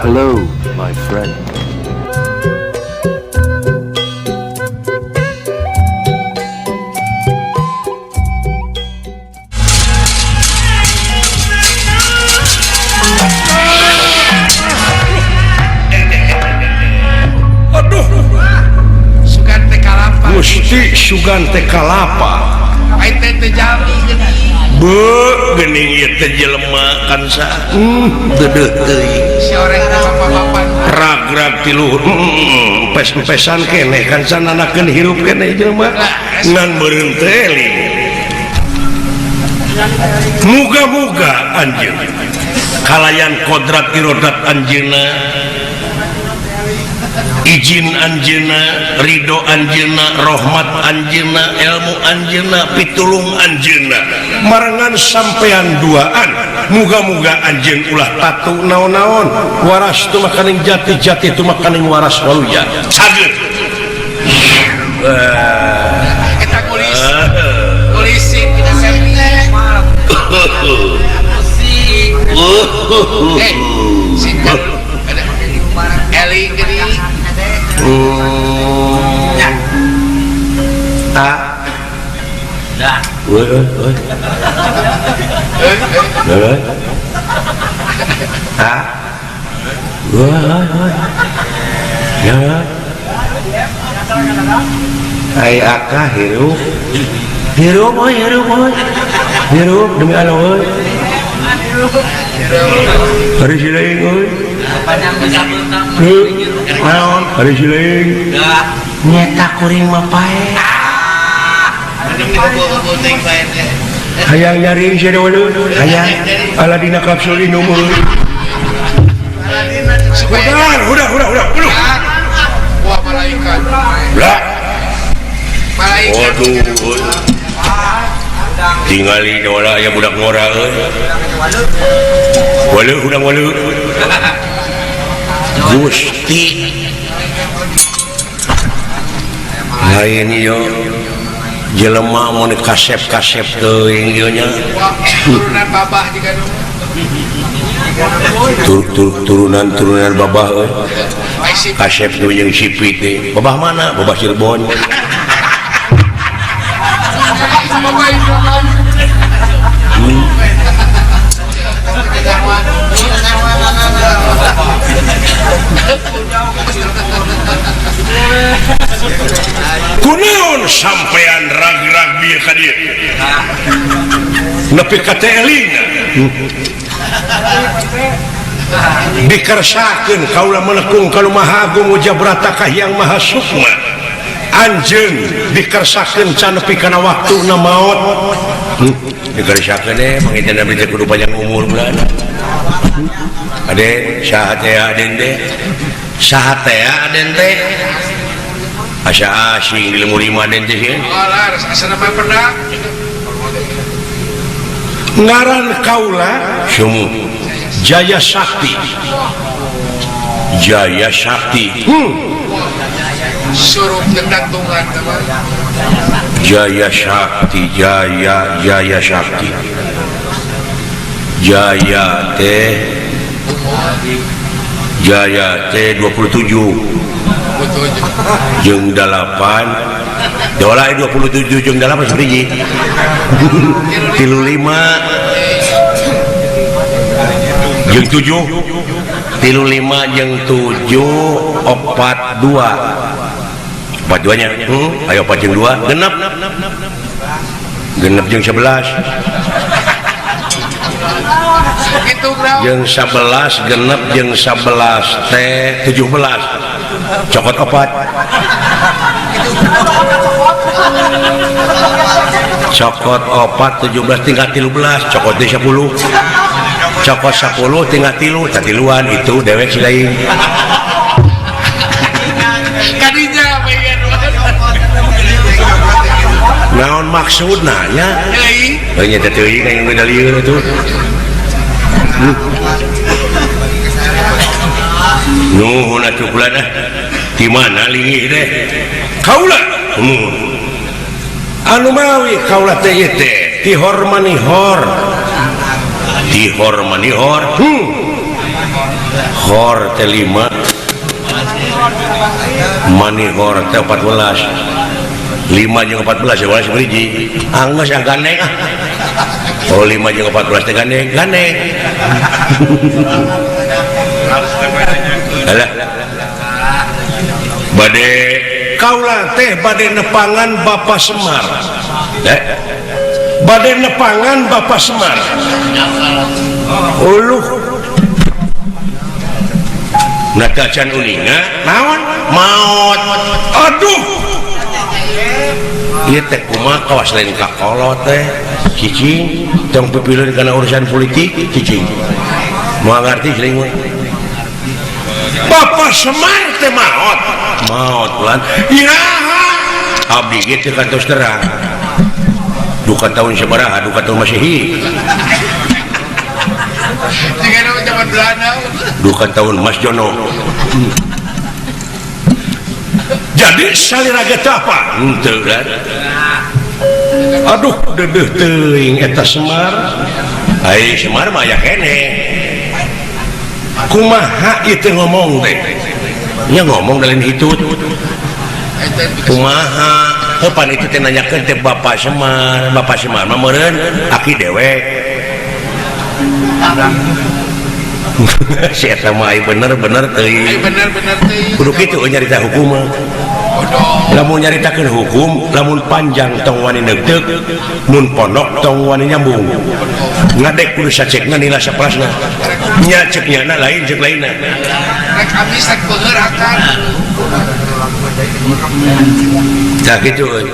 Hello, my friend. Aduh. Sugan teh kalapa. Gusti sugan teh kalapa. Ai teh teh jalmi geuning. Beuh geuning ieu teh jelema kan sa. Deudeuh teuing. Si oreng teh bapak-bapak. Rag-rag ti luhur. Empes-empesan keneh kan sananakeun hirup keneh jelema. Ngan meureun teh eling. Muga-muga anjeun kalayan kodrat irodat anjeunna, izin anjeunna, ridho anjeunna, rahmat anjeunna, ilmu anjeunna, pitulung anjeunna marengan sampean duaan. Muga-muga anjeun ulah tatu naon-naon, waras tumakaning jati, jati tumakaning waras waluya. Sageur. Eta kulis. Kulisi kita servis. Musik. Sinten? Eling geuning. Ya. Ah. Dah. Woi, woi. Woi. Ah. Woi, woi. Ya. Ai aka hirup. Hirup euy, hirup euy. Hirup demi Allah euy. Hari silaing euy. Naon? Hari silaing. Nyeta kuring mah pae. Hayang nyari sia walu. Hayang aladina kapsul inum euy. Udah, udah, udah, udah. Wah, malaikat. Lah. Malaikat. Waduh. Tingali dola aya budak ngora euy. Walu hudang walu. Gusti. Lain ieu jelema mun kasep-kasep teuing ieu nya. Turunan babah jiga nu. Turunan-turunan babah euy. Kasep nu jeung sipit teh. Babah mana? Babah Cirebon. Kunaon sampean rag-rag bieu ka dieu? Nepi ka teh elingna. Dikersakeun kaula melekung ka Maha Agung Ujabrata ka Hyang Maha Sukma. Anjeun dikersakeun can nepi kana waktuna maot. Dikersakeun teh mangita abdi teh kudu panjang umur mulana. Ade saha teh aden teh? Saha teh aden teh? Asa asing di lemur lima aden teh sieun. Alah, asa mah pernah. Ngaran kaula sumu Jaya Sakti. Jaya Sakti. Suruh jendantungan Jaya Sakti, Jaya Jaya Sakti. Jaya teh Jaya teh 27 jeung 8 dola 27 jeung 8 sabiji 35 jeung 7 35 jeung 7 42 42 nya. Ayo 4 jeung 2 genep genep jeung 11 jeung 11 genep jeung 11 teh 17 cokot opat cokot opat 17 tinggal 13 cokot 10 cokot 10 tinggal 3 tatiluan itu dewek si lain. Naon maksudna nya? Heuh nya teh teuing aya nu lieur atuh. Nuhun atuh kula dah. Di mana linggih teh? Kaula. Anu mawi kaula teh ieu teh tihor manihor. Tihor manihor. Hor teh 5 manihor teh 14 5 jeung 14 ya belas beriji anggeus ah gandeng ah. Oh 5 jeung 14 teh gandeng gandeng. Alah bade kaula teh bade nepangan Bapak Semar. Bade nepangan Bapak Semar. Uluh nata can uninga naon maot. Aduh ieu teh kumaha kawas lain kakolot teh cicing tong pipileun kana urusan politik cicing moal ngarti sering we. Bapak Semar teh maot maot lan iraha abdi ge teu kantos terang duka tahun sabaraha duka tahun Masehi duka tahun Mas Jono. Jadi salira ge teh apa henteu kan. Aduh dedeuh teuing eta Semar. Ai Semar mah aya keneh kumaha ieu teh ngomong teh nya ngomong da lain hitut kumaha heupan itu teh nanyakeun teh Bapak Semar. Bapak Semar mah meureun aki dewek. Si eta mah bener-bener teuing bener-bener teuing kudu kitu nyarita hukum mah. Lamun nyaritakeun hukum lamun panjang tong wani neuteup mun pondok tong wani nyambung ngadek kudu sacekna nila saprasna nya cek nyana lain cek lainna rek amis rek beugeur akan tah kitu euy.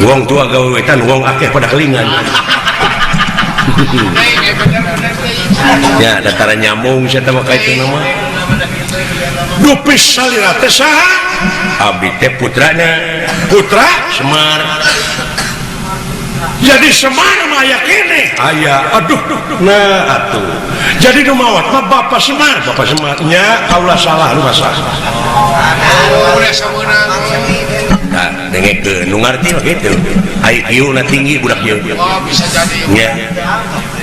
Wong tua gawe wetan wong akeh pada kelingan. Ya dataran nyambung saya mah ka itu nama Dupis salira teh saha abdi teh putrana putra Semar. Jadi Semar mah aya keneh aya aduh nah atuh jadi nu maot mah Bapak Semar. Bapak Semar nya kaula salah lu masa nah dengekeun nu ngarti mah kitu IQ na tinggi budak ieu. Oh bisa jadi nya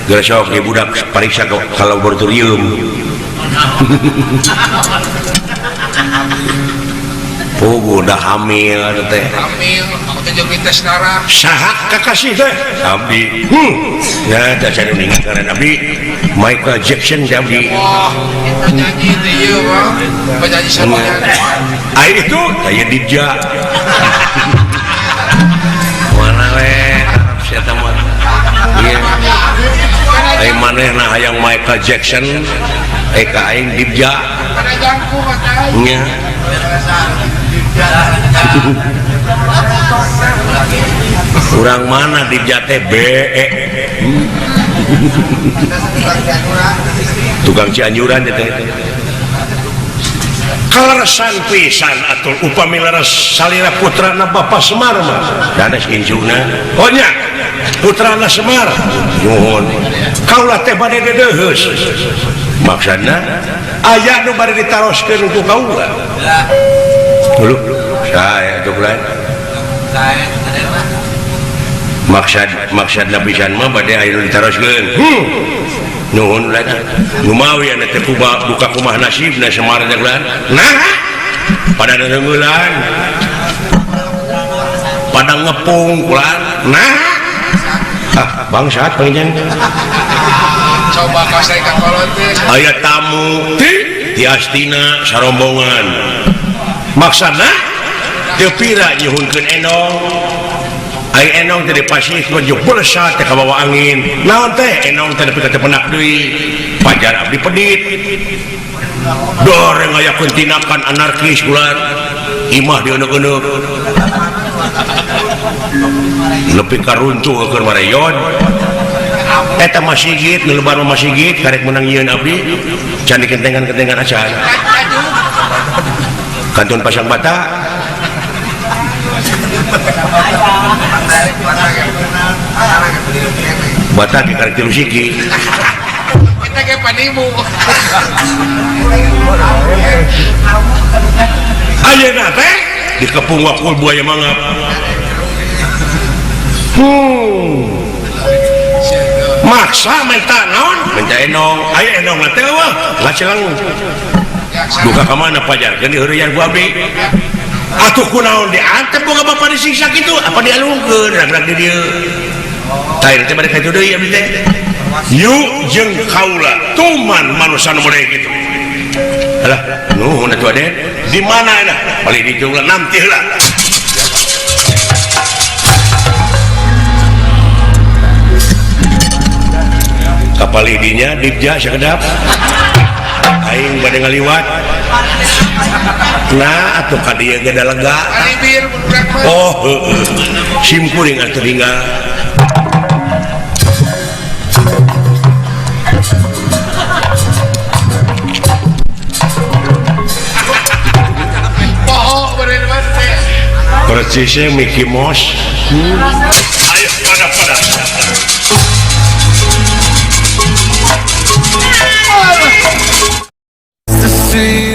geus sok ieu budak pariksa ka laboratorium. Oh udah hamil teh hamil aku teh jeung tes darah saha kakasih teh abdi ya teh saya ningal karena abdi Michael Jackson teh abdi. Wah penyanyi teh ieu mah penyanyi saroja ai itu aya Dija mana we sia teh mah ieu ai manehna hayang Michael Jackson ka aing Dija kana jangkung atuh nya. Urang mana Dija teh BE tukang Cianjuran teh kaleresan pisan atuh upami leres salira putrana Bapak Semar mah dadas incuna oh nya putrana Semar nuhun kaula teh bade dedeuheus maksudna aya nu bade ditaroskeun ku kaula dulu saya atuh lain maksad pisan mah bade aya nu ditaroskeun nuhun lain numawi anu teh buka kumaha nasibna Semar teh lain nah pada neungeulan pada ngepung kulan nah ah bangsat pangjang coba kasih ka kolot teh aya tamu ti Astina sarombongan maksana teu pira nyuhunkeun enong ai enong teh dipasih menuju pulsa teh kabawa angin naon teh enong teh nepi ka teu penak deui pajar abdi pedit doreng aya tindakan anarkis ular imah dieuneuh-euneuh nepi ka runtuh keur mareyon eta masjid nu lebar masjid karek meunang nyieun abdi can dikentengan-kentengan acan kantun pasang bata bata di karek tilu siki kita ge panimu ayeuna teh dikepung wakul buaya mangap. Maksa minta naon? Minta enong. Ayo enong lah teh wah. Ngacelang. Duka ka mana pajarkeun diheureuyan ku abdi. Atuh kunaon diantep boga bapa disiksa kitu? Apa dialungkeun rag-rag di dieu. Tah teh bade ka deui abdi teh. Yuk jeung kaula tuman manusia nu model kitu. Alah, nuhun atuh Aden. Di mana enak? Paling di jumlah nanti lah. Kapal idinya dipja sakedap. Aing bade ngaliwat. Nah, atuh ka dieu ge da lega. Oh, heueuh. Sim kuring atuh tinggal. Persisnya Mickey Mouse. Ayo pada-pada. To see